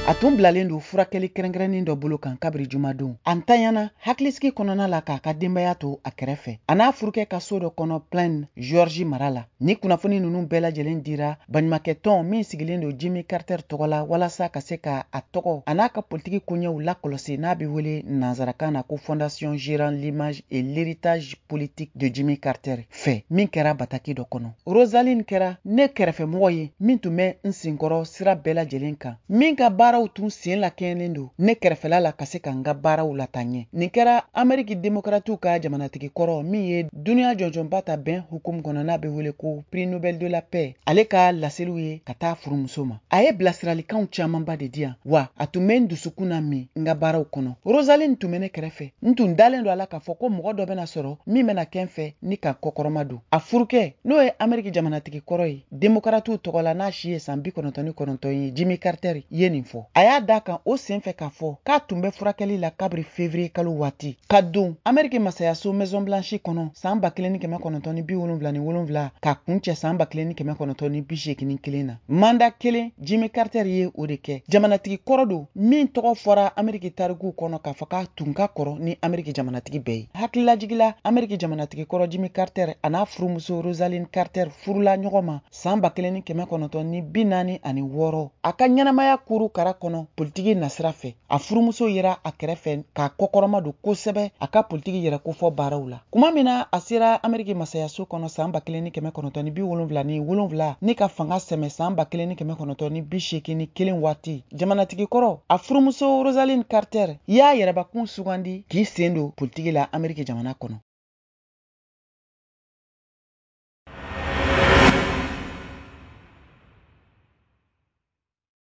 A tun bilalen don furakɛli kɛrɛnkɛrɛnnen dɔ bolo kan kabiri jumadon. A ntanyana hakilisigi kɔnɔna la k'a ka denbaya to a kɛrɛfɛ, a n'a furukɛ ka so dɔ kɔnɔ Plains, Georgie mara la. Ni kunnafoni ninnu bɛɛ lajɛlen dira baɲumakɛtɔn min sigilen don Jimmy Carter tɔgɔ la walasa ka se ka a tɔgɔ a n'a ka politiki koɲɛw lakɔlɔsi, n'a bɛ wele nansarakan na ko Fondation gérant l'image et l'héritage politique de Jimmy Carter fɛ, min kɛra bataki dɔ kɔnɔ. Rosalynn kɛra ne kɛrɛfɛmɔgɔ ye min tun bɛ n senkɔrɔ sira bɛɛ lajɛlen kan, min ka baaraw tun sen lakɛɲɛnen don ne kɛrɛfɛla la ka se ka n ka baaraw lataa ɲɛ. Nin kɛra Ameriki Demokratiw ka jamanatigi kɔrɔ min ye duniya jɔnjɔnba ta bɛn hukumu kɔnɔ, n'a bɛ wele ko Prix Nobel de la paix, ale ka laseliw ye ka taa furumuso ma. A ye bilasiralikanw camanba de di yan, wa a tun bɛ n dusukun na min n ka baaraw kɔnɔ. Rosalynn tun bɛ ne kɛrɛfɛ. N tun dalen don a la k'a fɔ ko mɔgɔ dɔ bɛna sɔrɔ min bɛna kɛ n fɛ ni ka kɔkɔrɔma don. A furukɛ, n'o ye Ameriki jamanatigi kɔrɔ ye Demokratiw tɔgɔ la, n'a si ye san 99 ye, Jimmy Carter ye nin fɔ. A y'a da kan o senfɛ k'a fɔ k'a tun bɛ furakɛli la kabiri février kalo waati ka don Ameriki masayaso Maison Blanche kɔnɔ san 1977 ka kuncɛ san 1981 na. Mandat kelen Jimmy Carter ye o de kɛ. Jamanatigi kɔrɔ don min tɔgɔ fɔra Ameriki tarikuw kɔnɔ k'a fɔ k'a tun ka kɔrɔ ni Ameriki jamanatigi bɛɛ ye. Hakililajigila, Ameriki jamanatigi kɔrɔ Jimmy Carter a n'a furumuso Rosalynn Carter furula ɲɔgɔn ma san 1946. A ka ɲɛnamaya kuru kara kɔnɔ politiki nasira fɛ, a furumuso yera a kɛrɛfɛ k'a kɔkɔrɔma don kosɛbɛ a ka politiki yɛrɛ kofɔ baaraw la. Kuma min na a sera Ameriki masayaso kɔnɔ san 1977 ni ka fanga sɛmɛ san 1981 waati, jamanatigi kɔrɔ a furumuso Rosalynn Carter y'a yɛrɛbakun sugandi k'i sen don politiki la Ameriki jamana kɔnɔ.